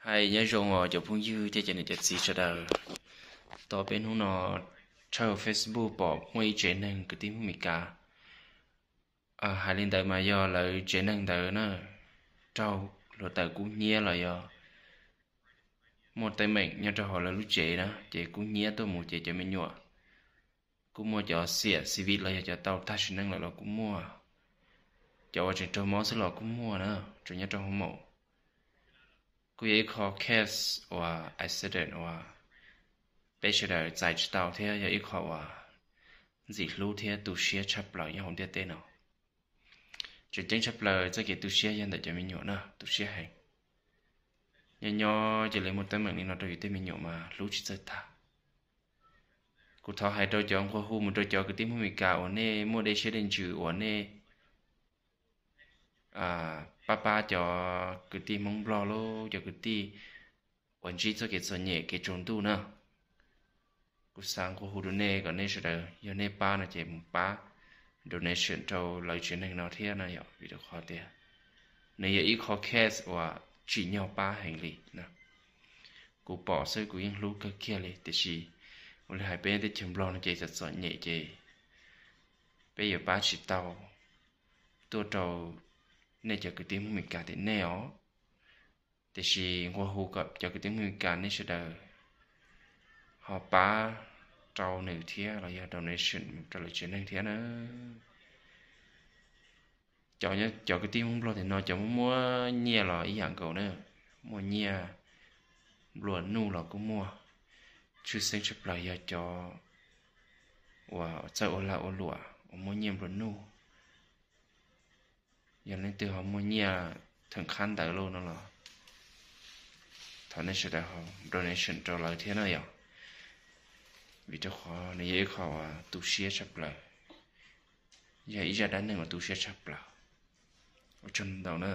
Hais nyob zoo os cov phooj ywg thiab cov niam cov txiv sawv daws. Tau peb hnub no tshawb Facebook pom muaj ib tsev neeg kwv tij Hmoob Meskas hais li ntawd mas yog lawv tsev neeg ntawd na, raug hluav taws kub hnyiab los yog muaj teeb meem nyob rau hauv lawv lub tsev na, ces kub hnyiab tuaj mus ces cov me nyuam kuj muaj, cov xiam xi vi los yog cov tau tag sim neej lawm los kuj muaj, cov uas tseem raug mob xwb los kuj muaj na, tseem nyob rau hauv maum. Kuj yog ib qho case uas accident uas peb sawv daws txais tsis tau thiab yog ib qho uas ntxim hlub thiab tu siab tshaj plaws nyob hauv ntiaj teb no. Tseem ceeb tshaj plaws txoj kev tu siab yog ntawm cov me nyuam na, tu siab heev. Nyob nyob cia li muaj teeb meem li no rau yus tej me nyuam mas hlub tsis txawj tag. Kuv thov hais rau cov nqua hu mus rau cov kwv tij Hmoob Meskas uas nej muaj dej siab dej ntsws uas nej pab pab cov kwv tij Hmoob Nplog los cov kwv tij uas ntsib txoj kev txom nyem kev tsaus ntuj na. Kuv xav nqua hu rau nej kom nej sawv daws yog nej pab no ces mus pab donation rau lawv tsev neeg no thiab no yog vim rau qhov tias nws yog ib qho case uas tsim nyog pab heev li na. Kuv pom xwb kuv yeej hlub kawg kiag li, tiam sis ua li hais peb teb chaws Nplog no ces txom txom nyem ces peb yuav pab tsis tau tuaj rau nej cov kwv tij Hmoob Meskas tim nej os. Tiam sis nqua hu kom cov kwv tij Hmoob Meskas nej sawv daws ho pab rau nws thiab los yog donation rau lawv tsev neeg thiab na. Cov kwv tij Hmoob Nplog tim no cov muaj muaj nyiaj los ib yam nkaus na, muaj nyiaj nplua nuj los kuj muaj. Tshwj xeeb tshaj plaws yog cov uas txawj ua lag ua luam uas muaj nyiaj nplua nuj. Yog leej twg ho muaj nyiaj theem qhab ntawd lauj no los thov nej sawv daws ho donation rau lawv thiab na yom. Vim rau qhov nws yog ib qho uas tu siab tshaj plaws, yog ib zaj dab neeg uas tu siab tshaj plaws. Ua tsaug ntau na.